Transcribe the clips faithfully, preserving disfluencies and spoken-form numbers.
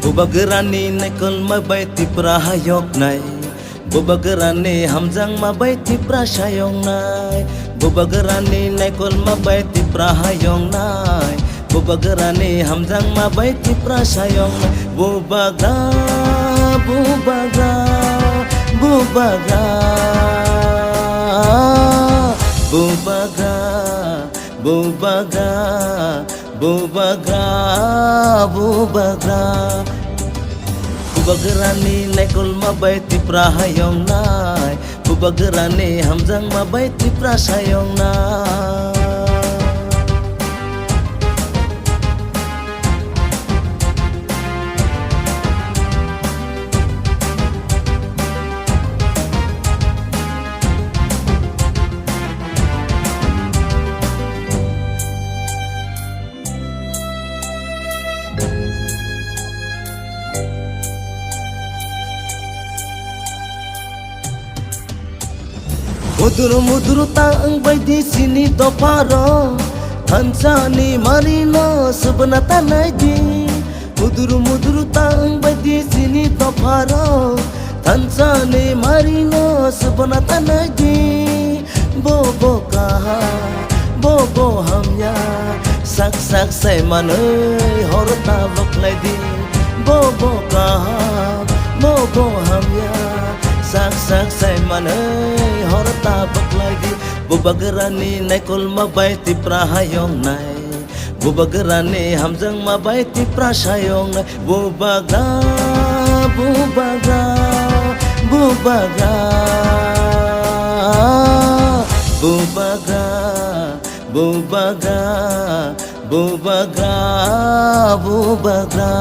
Bubagrani naikolma bai Tipra hayoknai. Bubagrani hamjakma bai Tipra sayoknai. Bubagrani naikolma bai Tipra hayoknai. Bubagrani hamjakma bai Tipra sayoknai. Bubagra, bubagra, bubagra. Bubagra, bubagra. Bubagra, bubagra. Bubagrani naikolma bai Tipra hayoknai. Bubagrani hamjakma bai Tipra sayoknai. Mudur mudur ta wng bai di chini dopha rok, thansa ni mari no subna ta nai di. Mudur mudur ta wng bai di chini dopha rok, thansa ni mari no subna ta nai di. Bo bo kaha, bo bo hamya, sak sak sai manwi hor ta baklai di. Bo bo kaha, bo bo hamya, sak sak sai manwi hor ta baklai di. Bubagrani naikolma bai Tipra hayoknai. Bubagrani hamjakma bai Tipra sayoknai. Bubagra, bubagra, bubagra. Bubagra, bubagra, bubagra, bubagra.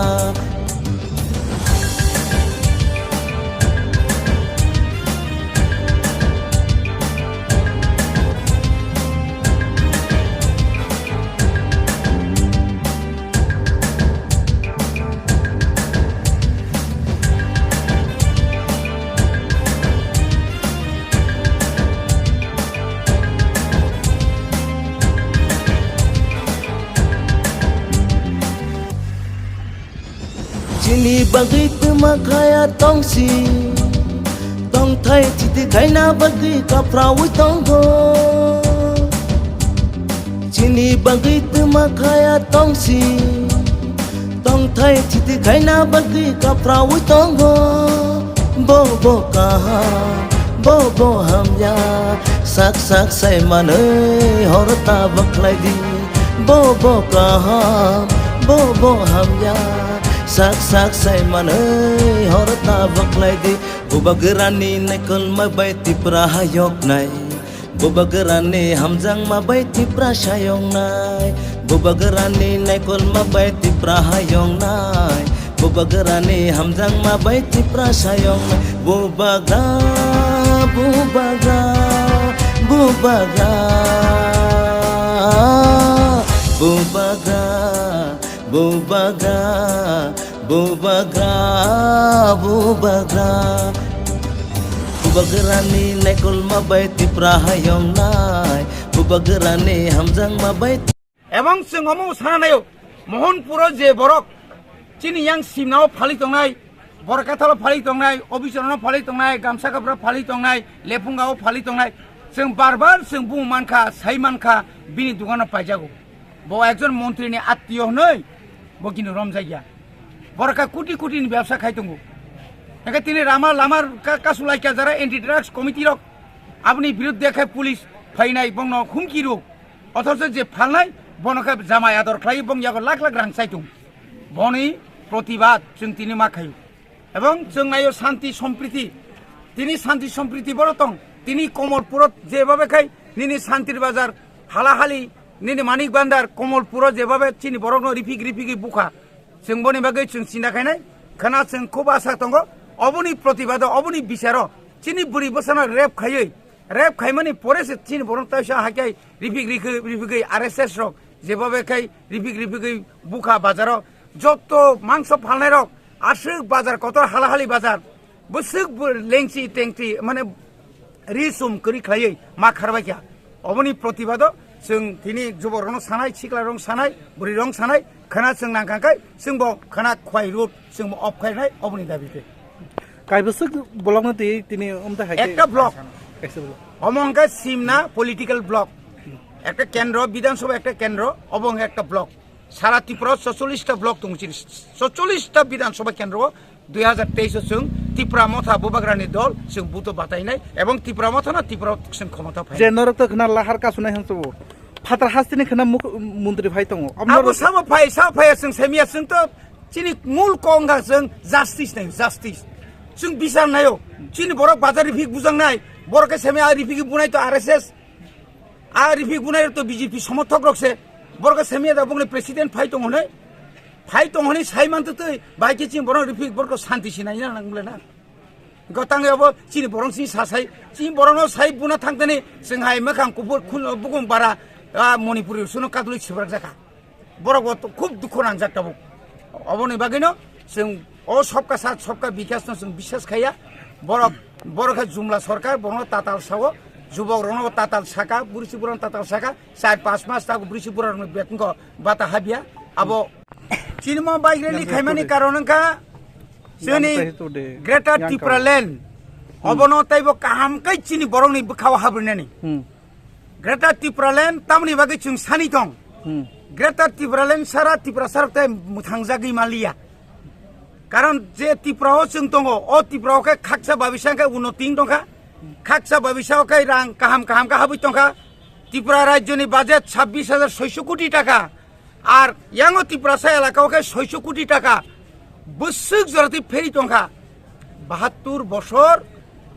Chini bagwi twma khaya tongsi, tongthai thiti khaina bagwi kaphraui tongo. Chini bagwi twma khaya tongsi, tongthai thiti khaina bagwi kaphraui tongo. Bo bo kaham, bo bo hamya, sak sak sai manwi hor ta baklai di. Bo bo kaham, bo bo hamya, sak sak sai manwi hor ta baklai di. Bubagrani naikolma bai Tipra hayoknai. Bubagrani hamjakma bai Tipra sayoknai. Bubagrani naikolma bai Tipra hayoknai. Bubagrani hamjakma bai Tipra sayoknai. Bubagra, bubagra, bubagra. Bubagra, bubagra, bubagra, bubagra. Bubagrani naikolma bai Tipra hayoknai. Bubagrani hamjakma bai. Ebong chwng omo sana naio, Mohanpuro je borok chini yang simnao phalwi tongnai, Borkathalo phalwi tongnai, Obichorono phalwi tongnai, Gamsa Kapra phalwi tongnai, Lephungao phalwi tongnai, chwng bar bar chwng bung mankha, sai mankha, bini dugano paijago. Bo ekjon montri ni attiyo hwnwi bo gini romjakya. Borok kha koti koti ni bebsa khai tongo. Hingke tini rama lama ka-, kasu laikya jara anti drugs committee rok aboni birudde khe police phainai bongno humki rwo. Othocho je phalnai bono khe jamai ador khlai bong yago lakh lakh rang chai tong. Boni protibad chwng tini ma khaio. Ebong chwng naio shanti sompriti. Tini shanti sompriti boro tong. Tini Komolpurot jebhabe khai nini Shantir Bazar, Halahali, nini Manik Bandar, Komolpurot jebhabe chini borokno rifik rifigwi bukha. Chwng boni bagwi chwng chinta khainai. Khana chwng khub asa tongo. Oboni protibado, oboni bicharo chini bwrwi bwsano rape khaiwi, rape khaimani pore se chini borok taisa haikhe rifik rikhi-, rifigwi R S S rok jebhabe khai rifik rifigwi bukha bazaro. Joto mangso phalnairok aswk bazar kotor Halahali bazar. Bwswk bo lengchi tengchi mane ri sum kwrwi khlaiwi ma kharbai kha. Oboni protibado chwng tini juborokno sanai, siklarokno sanai, bwrwirokno sanai, khana chwng nangkha khe chwngbo khana khwai road chwngbo off khainai oboni dabi tei. Kaibwswk block no twi tini umta hai khe ekta block. Kaisa block. Omo hwnkhe Simna political block. Ekta kendro, Bidhan Sabha ekta kendro, obo hwnkhe ekta block. Sara Tripura o socholish ta block tongo chini. Socholish ta Bidhan Sabha kendro o dui hazar teis o chwng Tipra Motha Bubagrani dol chwng buto batainai ebong Tipra Motha no Tipra o chwng khomota phai. Je norok to khna lahar kasunai hwnsugo. Phatar hasteni khna muk-, montri phai tongo. Abo sabo phai, sabo phai chwng semiya chwng to chini mul kok wngkha chwng justice nai, justice. Chwng bisar naio. Chini borok bazar rifik bujangnai. Borok khe semiya rifik bunai to R S S. A rifik bunai to B J P somothok rok se. Borok khe semiya da bongni president phai tongo ne. Phai tongo ne sai man to twi. Bai khe chini borok rifik borok to santi sinai na nang bole na. Gotang abo chini borok sini sasai, chini borok no sai buna thangtani, chwng hai mwkhang kubur khun bukung bara, ah, Manipuri suno kadulwi sibrak jaka. Borok bo to khub dukhu nangjak tabuk. Oboni bagwino chwng o sobka sat sobka bikas no chwng biswas khaiya. Borok, borok khe jumla sarkar, borok no tatal sao, jubok rok no tatal saka, bursi burano tatal saka, char pas mas tago bursi burano betong ko bata habya. Abo chini mo bike rally khaimani karon wngkha chini Greater Tipraland. Obono taibo kaham kai chini borokni bwkhao habrinani. Greater Tipraland tamni bagwi chwng sani tong. Greater Tipraland sara Tiprasa rok tai mwthangjagwi maliya. Karon je Tripura o chwng tongo, o Tripura o khe khaksa babisa khe unnoti wng tongkha. Khaksa babisa o khe rang kaham kaham khe habwi tongkha. Tripura rajyoni budget sabbish hajar soiso koti taka. Ar yango Tiprasa elaka o khe soiso koti taka bwswk jora twi pheri tongkha. Bahattur bosor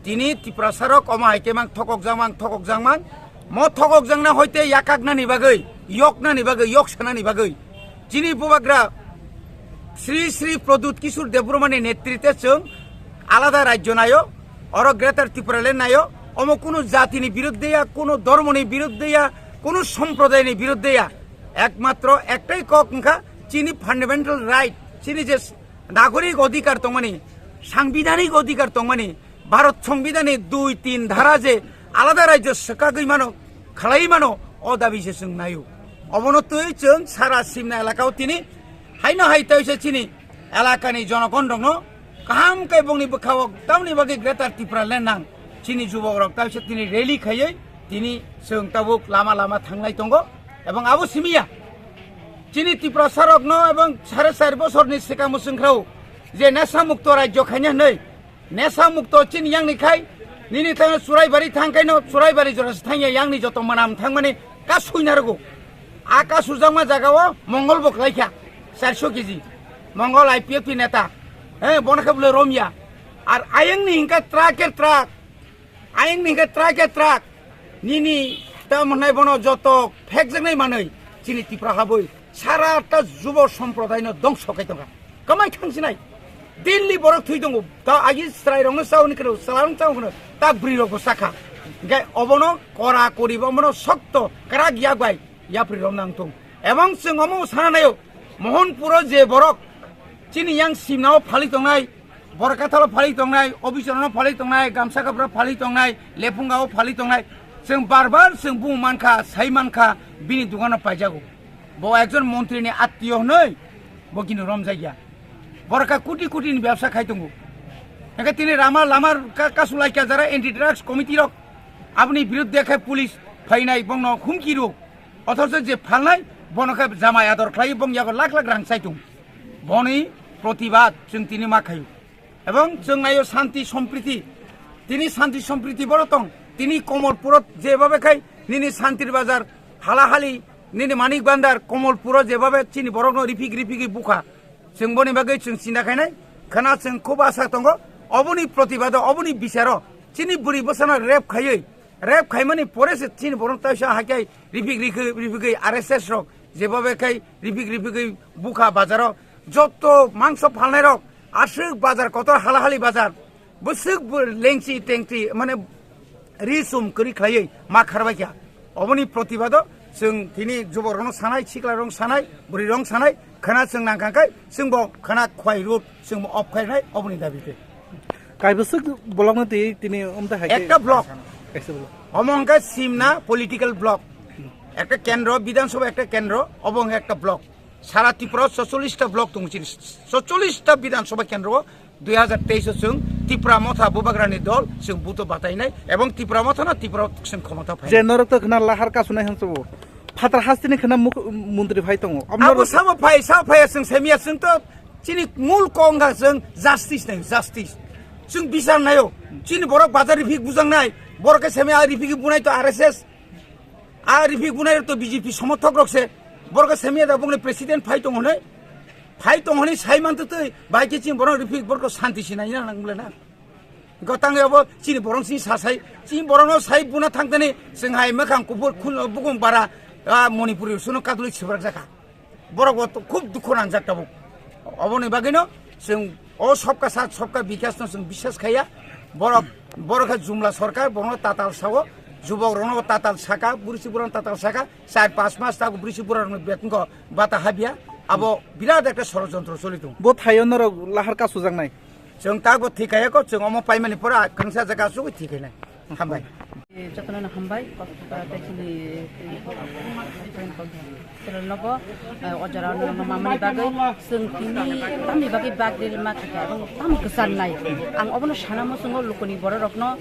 tini Tiprasa rok omo hai khe mang thokok jang mang thokok jang mang. Mo thokok jang na hoite yakak nani bagwi, yok nani bagwi, yok sanani bagwi. Chini bubagra Sri Sri Pradyut Kishore Debbarma ni netrite chwng alada rajyo nayo, oro Greater Tipraland nayo, omo kunu jatini biruddhe ya, kunu dhormoni biruddhe ya, kunu somprodayni biruddhe ya. Ekmatro ektai kok wngkha chini fundamental right, chini je nagorik odhikar tongmani, sangbidhanik odhikar tongmani, Bharat Songbidanni dui tin dhara je alada rajyo swkagwi mano, khalai mano, o dabi se chwng naio. Obono twi chwng sara Simna elakao tini haino hai tei se chini elakani jonogon rokno kaham khe bongni bwkhao tamni bagwi Greater Tipraland nang chini jubok rok tei se tini rally khaiwi tini chwng tabuk lama lama thanglai tongo. Ebong abo simiya chini Tiprasa rokno ebong sare char bosorni swkang mwswng khrao je nesa mukto rajyo khaina hwnwi Nesa mukto chini yangni khai, nini thangno Churaibari thang khaino, Churaibari jora se thangya yangni joto manam thangmani kasu narwgo. A kasu jakma jaga o Mongol bo khlaikha, charso kg. Mongol I P F T neta. He, bono khe bole romya. Ar ayangni hingka truck er truck. Ayangni hingka truck er truck. Nini ta monai bono joto phekjaknai manwi chini Tipra habwi. Sara ta jubo somprodaino dongso khai tongkha. Kamai thangsinai. Delhi borok thwi tongo. Ta agi chwrai rokno chauni kwrwi, chwla rok chauni kwrwi. Ta bwrwi rokbo chakha. Hingke obono kora kori bo omono sokto kwrak yak bai yapri rok nang tong. Ebong chwng omo sana nayo. Mohanpuro je borok chini yang simnao phali tongnai. Borkathalo phali tongnai, Obichorono phali tongnai, Gamsa Kapra phali tongnai, Lephungao phali tongnai. Chwng bar bar chwng bung mankha, sai mankha, bini dukano paijago. Bo ekjon montri ni attiyo hwnwi bo kini romjakya. Borok kha koti koti ni bebsa khai tongo. Hingke tini rama lama ka-, kasu laikya jara anti drugs committee rok aboni biruddhe khe police phainai bongno humki rw. Othocho je phalnai bono khe jamai ador khlai bong yago lakh lakh rang chai tong. Boni protibad chwng tini ma khaio. Ebong chwng naio shanti sompriti. Tini shanti sompriti boro tong. Tini Komolpurot jebhabe khai nini Shantir Bazar, Halahali, nini Manik Bandar, Komolpuro jebhabe chini borokno rifik rifigwi bukha. Chwng boni bagwi chwng chinta khainai. Khana chwng khub asa tongo. Oboni protibado, oboni bicharo chini bwrwi bwsano rep khaiwi, rep khaimani pore se chini borok taisa haikhe rifik rikhi-, rifigwi R S S rok jebhabe khai rifik rifigwi bukha bazaro joto mangso phalnairok aswk bazar kotor Halahali bazar bwswk bo lengchi tengchi mane ri sum kwrwi khlaiwi ma kharbaikha. Oboni protibado chwng tini juborokno sanai, siklarokno sanai, bwrwirokno sanai, khana chwng nangkha khe chwngbo khana khwai road chwngbo off khainai oboni dabi khe. Kaibwswk block no twi tini umta hai khe ekta block. Kaisa block. Omo hwnkhe Simna political block. Ekta kendro, Bidhan Sabha ekta kendro, obo hwnkhe ekta block. Sara Tripura o socholish ta block tongo chini, socholish ta Bidhan Sabha kendro o dui hazar teis o chwng Tipra Motha Bubagrani dol chwng buto batainai ebong Tipra Motha no Tipra o chwng khomota phai. Je norok to khna lahar kasunai hwnsugo. Phatar hasteni khna muk-, montri phai tongo. Abo sabo phai, sa phai chwng semiya chwng to chini mul kongga chwng justice nai, justice. Chwng bisar nayo. Chini borok bazar rifik bujangnai. Borok ke semiya rifik bunai to R S S. A rifik bunai to B J P somothok rok se. Borok semiya da bongni president phai tong hwnwi. Phai tong hwnwi sai man twi bai khe chini borok rifik borok santi sinai na nang bole na. Gotang abo chini borok sini sa sai. Chini borok no sai buna thang tani chwng hai makhang kubur khul bugum bara, ah, Manipuri suno kaduli sibrak jaka. Borok bo to khub dukhu nangjak tabuk. Oboni bagwino chwng o sobka sath sobka bikas no chwng biswas khaiya. Borok, borok khe jumla sorkar, borokno tatal sao, jubok rokno tatal saka, bwrwi si borokno tatal saka, char panch mas tago bwrwi si borok rokno betongo bata habya, abo birat ekta sorojontro choli tongo. Bo thaio norok lahar kasujaknai? Chwng tago thikaya ko, chwng omo paimani pore kwrwngsa jaga asugwi thikainai. Hambai. Jotono hambai, kok-, tei chini, eh, nogo, eh, o jora no mamani bagwi, chwng tini tamni bagwi bag ril ma khika, tamo kwchan nai. Ang obono sana muchungo lukuni borok rokno,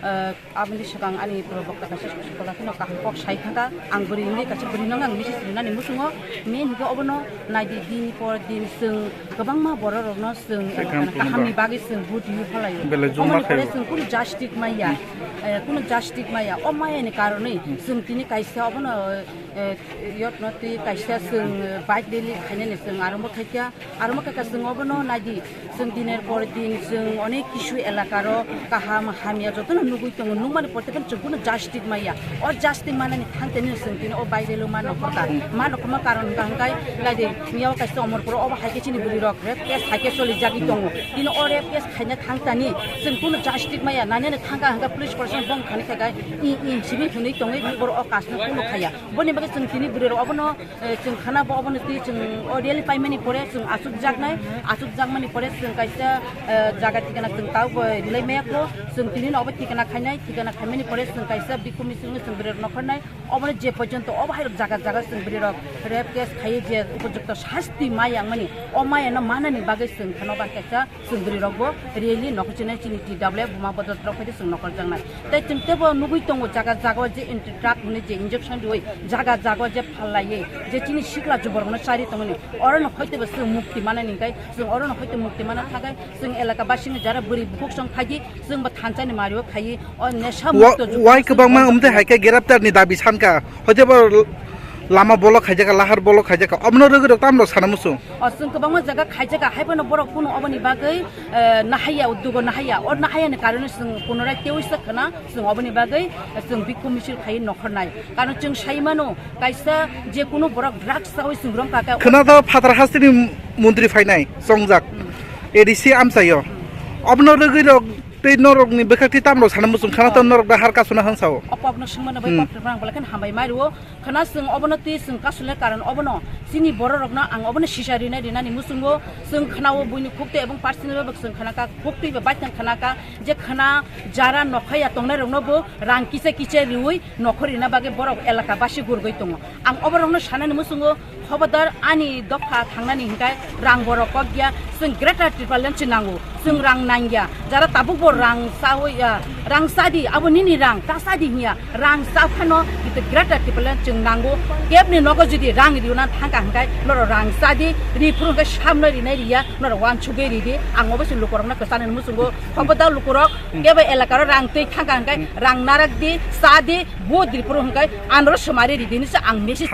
eh, aboni swkang ani puro bokta kaisa kola kheno kaham kok sai thaka, ang bwrwi wngwi kaisa bwrwi nang ang message rinani muchungo, main hwnkhe obono naidi din por din chwng kwbangma borok rokno chwng kahamni bagwi chwng vote yu phalaio. Belai juma khaio. Chwng kunu justice maya, eh, kunu justice maya. O maya ni karonwi chwng tini kaisa obono, eh, yotno twi kaisa chwng, eh, bike rally khainani chwng arombo khaikha, arombo khaikha chwng obono naidi chwng diner por din chwng onek kisu elakaro kaham hamya jotono nugwi tongo, nukmani porte phano chwng kunu justice maya. O justice manani thangtani chwng tini o bike rally o mano khorka, mano khorma karon hwnkha hwnkhe naidi miyao kaisa Omorpuro obo hai khe chini bwrwi rok rape case hai khe choli jagwi tongo. Tini o rape case khaina thangtani chwng kunu justice maya, nani ani thangkha hwnkhe police protection bong thani khaikha i i simi hwnwi tongwi borok o kasno kunu khaya. Boni bagwi chwng tini bwrwi rok obono, eh, chwng khana bo obono twi chwng o rally paimani pore chwng achukjaknai, achukjakmani pore chwng kaisa, eh, jaga thikana chwng tao bo rilai maya kho, chwng tini no obo thikana khainai, thikana khaimani pore chwng kaisa bikumi chwng chwng bwrwi rok nokhornai, obono je porjonto obo hai rok jaga jaga chwng bwrwi rok rape case khaiwi je upojukto sasti maya wngmani, o maya no manani bagwi chwng khana ba kaisa chwng bwrwi rok bo rally nokho chinai chini T W F buma bodol rok phai chwng nokhorjaknai. Tei chwng teibo nugwi tongo jaga jaga o je anti truck hwnwi je injection riwi jaga jaga o je phalaiwi je chini sikla juborokno chari tongmani orono hoitebo chwng mukti manani hwnkhe chwng orono hoite mukti mana thakai chwng elaka basingni jara bwrwi bukhuk song phaidi chwngbo thansa ni mario khaiwi o nesha mukto juborok wai kwbangma chwng umtwi hai khe graftar ni dabi sankha hoitebo lama bolok khaijaka lahar bolok khaijaka obono rwgwi rok tamrok sana muchung. O chwng kwbangma jaga khaijaka, haiphano borok kunu oboni bagwi, eh, nahaiya, udugo nahaiya. O nahaiya ni karone chwng punorai teiwi sa khna, chwng oboni bagwi, eh, chwng bikhu misil khai nokhornai. Karon chwng sai mano, kaisa je kunu borok drugs chawi chwng rom kaka. Khna to phatar hasteni montri phainai, chongjak. Hmm. A D C amchaio. Hmm. Obono rwgwi rok tei norokni bwkhak twi tamrok sana muchung khna to norok da har kasuna hwn sao. Opo abno swngmano bai Hmm. pap rang bwlai khan hambai mai rwo. Khana chwng obono twi chwng kasulnai karon obono chini borok rokno ang obono sisa rinai rinani muchungo chwng khana o buini khukte ebong personal bai chwng khana ka khuktwi bai baithang khana ka je khana jara nokhaya tongnai rokno bo rang kisa kisa riwi nokhor rina bagwi borok elaka basi gurgwi tongo. Ang oborokno sanani muchungo khobodar ani dopha thangnani hinkai rang borok kok ya chwng greater Tipraland se nango. Chwng rang nangya, jara tabuk bo rang chawi ya, rang chadi, abo nini rang, ta chadi hinya, rang cha phano, kita greater Tipraland chwng nango, kebni nogo jodi rang riuna thangka hwnkhe, norok rang chadi, ri phuru hwnkhe samno rinai riya, norok wansugwi ridi, ang obo se lukurokno kwchani muchungo, hobo da lukurok, kebo elakaro rang twi thangka hwnkhe, rang narak di, chadi, bo di phuru hwnkhe, anoro swmari ridi hinwi se ang message